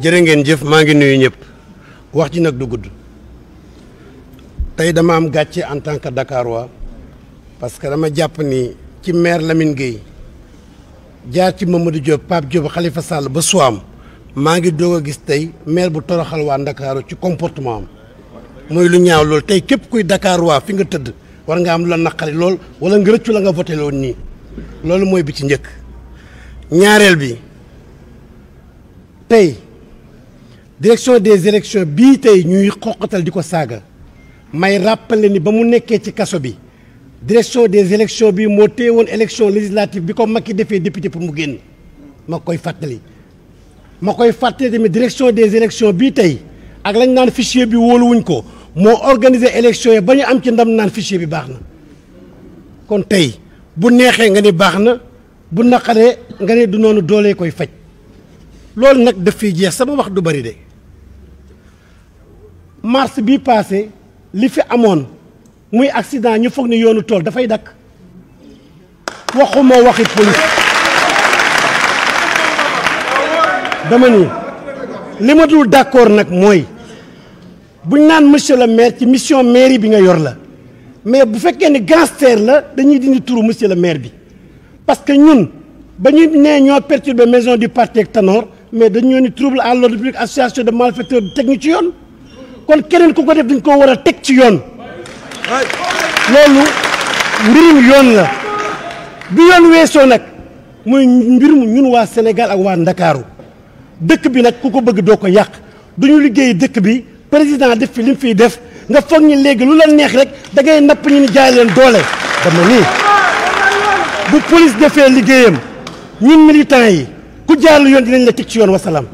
jërë ngeen jëf maa ngi nuyu ñëpp wax ji nag du gudd tey dama am gàcce en tant que Dakarois parce que dama jàpp ni ci maire Lamine Gueye jaar ci Mamadou Diop Pape Diop Khalifa Sall ba Soham maa ngi doog a gis tey maire bu toroxal waa Ndakaaru ci comportement am mooy lu ñaaw loolu tey képp kuy Dakarois fi nga tëdd war nga am lu la naqari lool wala nga rëccu la nga voté loon nii loolu mooy bi ci njëkk. ñaareel bi tey direction des élections bii tey ñuy xoqatal di ko saaga may rappeler ni ba mu nekkee ci kaso bi direction des élections bi moo téye woon élection législative bi ko Macky defee député pour mu génn ma koy fàttali tamit direction des élections bii tey ak lañ naan fichier bi wóoluwuñ ko moo organiser élection yi ba ñu am ci ndam naan fichier bi baax na kon tey bu neexee nga ni baax na bu naqaree nga ne du noonu doolee koy faj loolu nag daf fiy jeex sama wax du bari de mars bii passé li fi amoon muy accident ñu foog ni yoonu tool dafay dakk waxuma waxi police dama ni li ma dul d'accord nag mooy buñ naan monsieur le maire ci mission mairie bi nga yor la mais bu fekkee ni gangster la dañuy dindi turu monsieur le maire bi parce que ñun ba ñu nee ñoo perturbé maison du parti ak Tanor mais dañoo ni trouble à l'ordre public association de malfaiteurs teg ñu ci yoon kon keneen ku ko def dañ koo war a teg ci yoon loolu mbirum yoon la bi yoon weesoo nag muy mbirum ñun waa Sénégal ak waa Ndakaaru dëkk bi nag ku ko bëgg doo ko yàq duñu liggéey dëkk bi président def fi li mu fiy def nga foog ñi léegi lu la neex rek da ngay napp ñu ni jaay leen doole dama nii bu police defee liggéeyam ñun militants yi ku jaarlu yoon dinañ la teg ci yoon wasalaam